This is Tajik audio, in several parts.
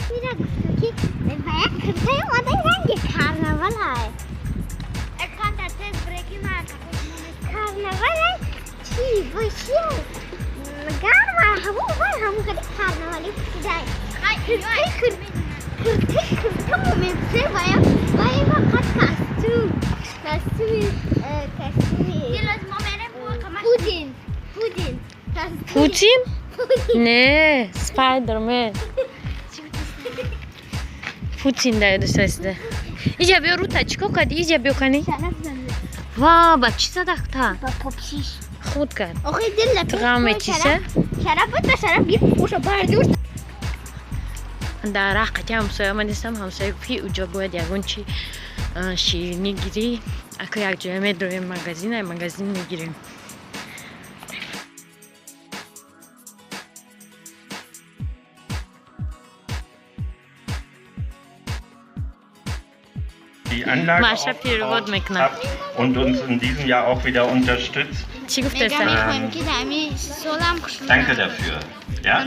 Мира гуфтам, ки ба як киртаи омадаи ранги карнавалай. Карнавалай чӣ бо чия? Гарма ҳамон вай ҳамон қади карнавалӣ пӯшидай. Киртаи киртаи киртамо мепӯшай вая вая фақат костюм. Костюми костюми Путин. Путин. Путин? Не, Спайдермен. Путин да ёдаш расида. Иҷа биё, рута чӣ кор кардӣ? Иҷа биё, кани. Ва, ба чӣ задахта? Ба попшиш. Худ кард. Охи дила. Ту ғам мечиша? Шараф буд, ба шараф гир уша бардошт. Дар раҳ қати ҳамсоя омадистам, ҳамсоя гуфт, ки уҷо бояд ягон чи ширинӣ гирӣ. Ака якҷоя медроем магазин, ай магазин мегирем. Die Anlage Mascha перевод aufgebaut мекунад. habt und uns in diesem Jahr auch wieder unterstützt. Чӣ гуфтеста? Мехоҳем, ки дар ҳамин солам хушрӯ. Danke dafür. Ja?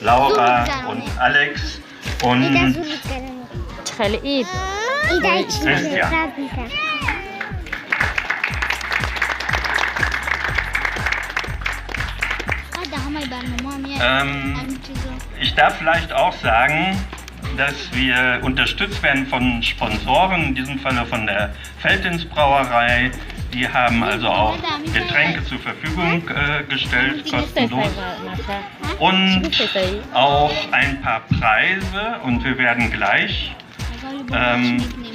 Laura und Alex und Чӣ хеле ид. Christian. Ich darf vielleicht auch sagen, dass wir unterstützt werden von Sponsoren, in diesem Falle von der Veltins Brauerei. Die haben also auch Getränke zur Verfügung gestellt, kostenlos. Und auch ein paar Preise. Und wir werden gleich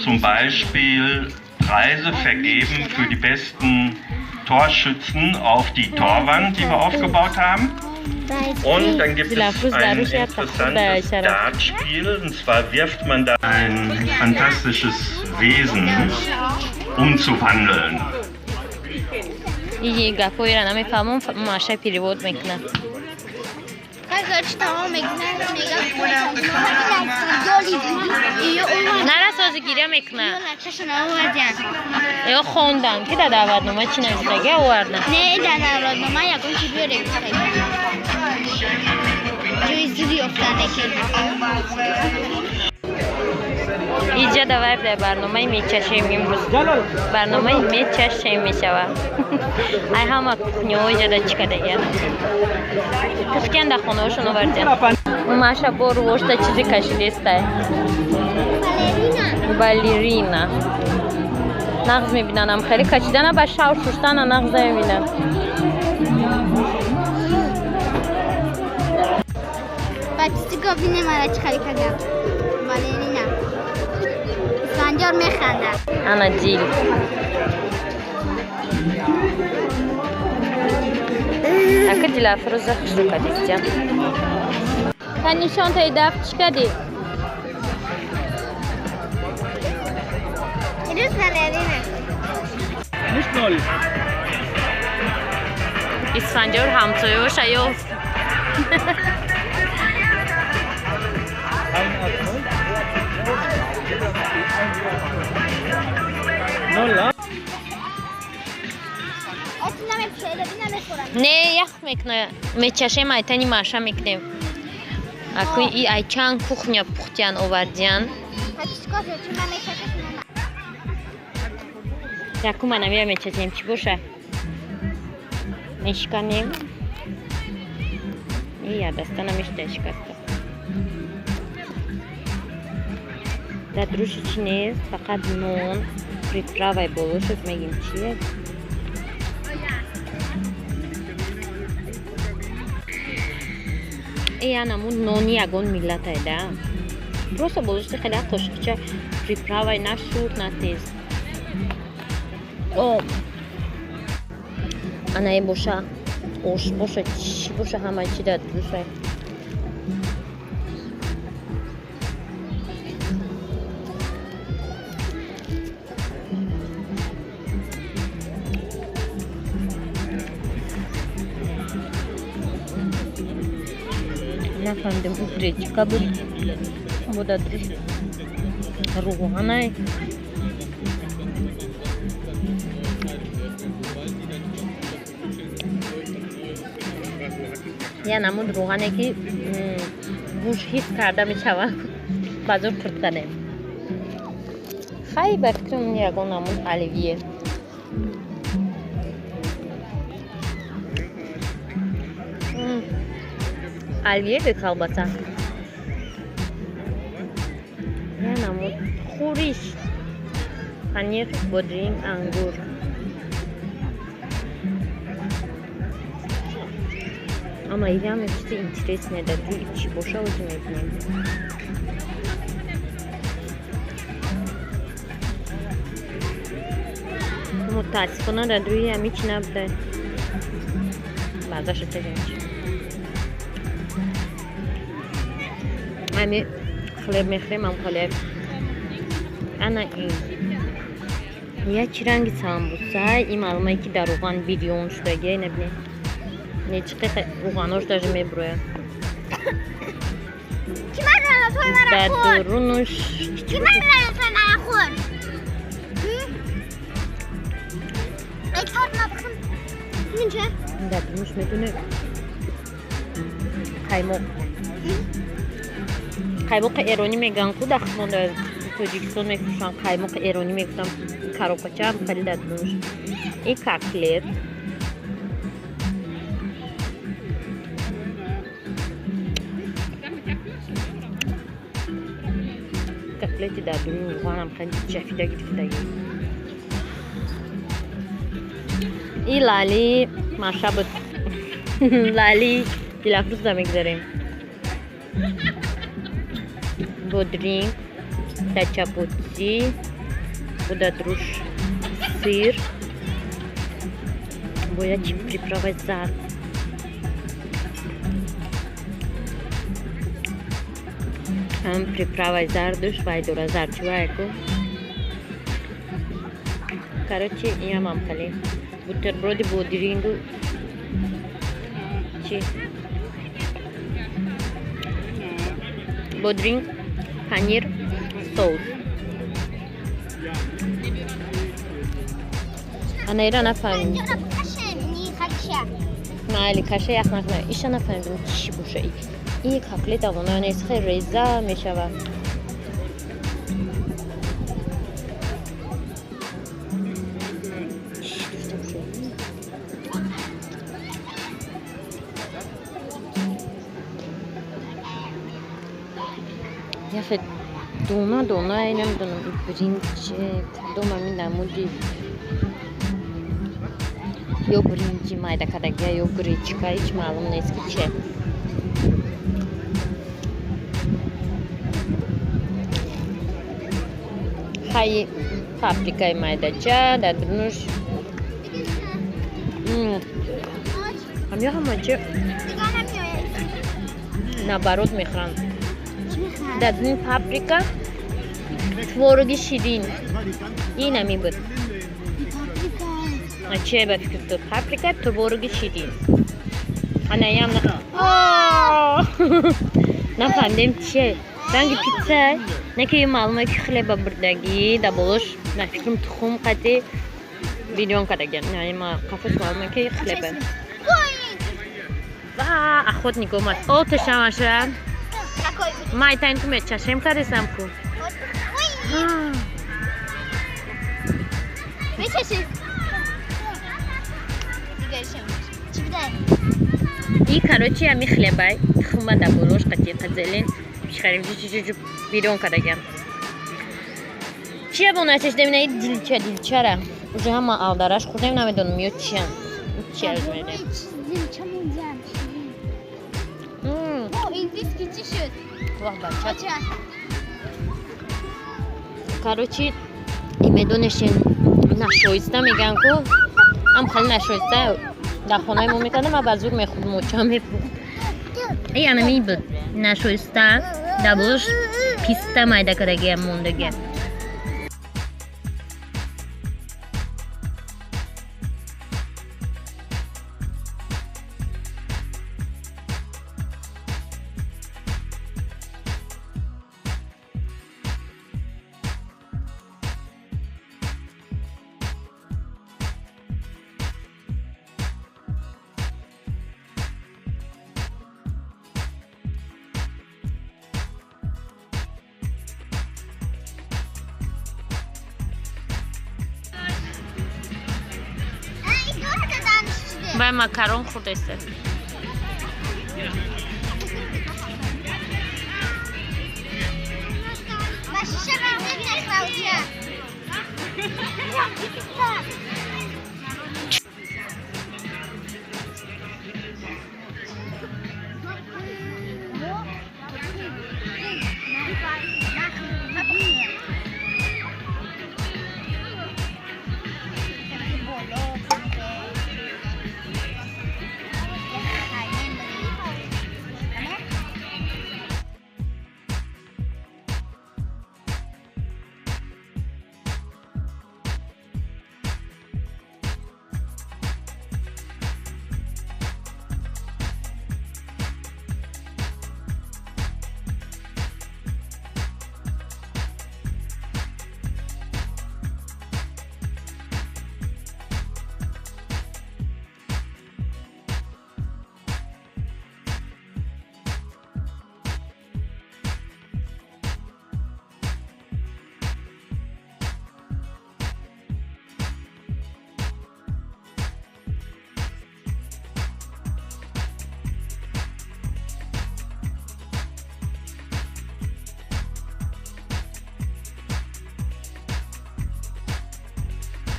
zum Beispiel Preise vergeben für die besten Torschützen auf die Torwand, die wir aufgebaut haben. Und dann gibt es ein interessantes Dartspiel. Und zwar wirft man da ein fantastisches Wesen umzuwandeln. Ии гапҳоеро намефаҳмам, Маша перевод мекунад. Нарасози гиря мекунад. Ё хондан, ки дар даъватнома чӣ нависдагӣ овардан. Не, дар даъватнома ягон чи биёре ҷои зуди ёфтане ки. Иҷа давай дар барномаи мечашем имрӯз. Барномаи мечашем мешавад. Ай ҳама кухняҳо иҷада чӣ кардагиян? Пухтиян дар хонаҳошон овардиян. Маша бо рувошта чизе кашидестай. Балерина. Нағз мебинанам, хеле кашидана ба шав шуштана нағз намебинам. Бачи бинем мара чӣ хеле кардам. Балерина. Санҷор механдад. Ана дил. Ака Дилафрӯза хушрӯ кардистя. Та нишон таи дафт чӣ кардӣ? Ирӯз балерина. Исфанҷор ҳамсоёша ёфт. Не, ях мекуна. Мечашем, айтани Маша мекунем. Аку и ай чанд кухня пухтиян овардиян. Яку манамия мечашем, чӣ боша? Мешиканем. И я даста намешта шикаста. Дар дуруши чӣ нест, фақат нон, приправаи болошад, мегим чие? Я намуд нони ягон миллатай да. Просто болошти хеле қошиқча приправай на шур, на тез. О. Анаи боша, ош боша, чӣ боша, ҳама чӣ дар дурушай. Нафаҳмидем, ӯ гречка буд, буда дуруш рӯғанай. Я намуд рӯғане, ки Буш ҳис карда мешавад. Ба зур қурт кардем. Хай, ба фикрам, ягон намуд оливье. Оливье бе колбаса. Я намуд хӯриш. Панир, бодринг, ангур. Ама ирам чизи интересне дар ҷои чӣ боша, ози мебинем. Мутаассифона, дар рӯи ҳами чӣ набуда. Баъзаша чашем чи. Ҳами хлеб мехӯрем, ам хлеб. Ана ин. Я чӣ ранги самбуса, ин маълумае ки дар равған бирён шудагия, набинед. Нечиқи равғанош даже мебурояд. Ки ман ранотои мара Дар хӯрд? дурунуш Ки ман ранотои мара хӯрд? Эй, торт набихм. Инча? Дар дурунуш метоне қаймоқ. Қаймоқи эронӣ мегӯянд ку, дар худмон дар Тоҷикистон мефурӯшанд, қаймоқи эронӣ мегуфтам, коробкачаам хеле дар дурунуш. Ин котлет. Котлети дар дуруни равғанам хеле ҷафида гирифтагӣ. И лали маша буд. Лали Дилафрӯзда мегзарем. Бодринг, тачапутси, будадрӯш сыр, бояд чи приправаи зард. Ҳам приправаи зардуш вай дора, зардчувае ку. Короче, иам хеле бутерброди бодрингу чи бодринг, панир, соус. Ана ира нафаҳмидем. Инҷа кашем, ни хакша. Майли, каша ях накуна. Иша нафаҳмидем чӣ боша. И котлет авона нест, хеле реза мешавад. Чӣ дошта боша? Яхе дона дона, намедонам, биринҷ кадом ҳамин намуди, ё биринҷи майда кардагия, ё гречка, ҳеҷ маълум нест ки че. Хаи паприкаи майдача дар дурунуш. Ҳамё ҳама чи Дигар намеояд. наоборот мехӯранд. Чӣ мехӯрад? Дар дуруни паприка твороги ширин. Ин ҳамин буд. Паприка. А че ба фикр ту? Паприка, твороги ширин. Ана ям нафаҳмидем чие. Ранги питса, не ки маълуме ки хлеба бурдагӣ, дар болош на фикрам тухм қати бирён кардагиан. На қафош маълуме ки хлеба. Ва охотник омад. О, тешамаша. Какой будет? Майтайн ку мечашем кардесам ку. Ой, мечаши. Дигаршем. Чӣ бидай? И короче, ами хлебай, тухма дар болош қати зелень пишхарим бирён кардагиам. Чия бо начашидем ина дилча дилчара. Уже ҳама алдараш хӯрдем, намедонам ё чиян. Чия медем. Дилча мунзам. О, индийский чӣ шуд? Вах, бача. Бача. Короче, и медонешен нашоиста мегӯянд ку, ам хеле нашоиста дар хонаи мо мекардам, ма ба зур мехӯрдм, оча мефурӯхт. И анами буд нашоиста, дар болош писта майда кардагиам мондагиам. Вай макарон хӯрдеста.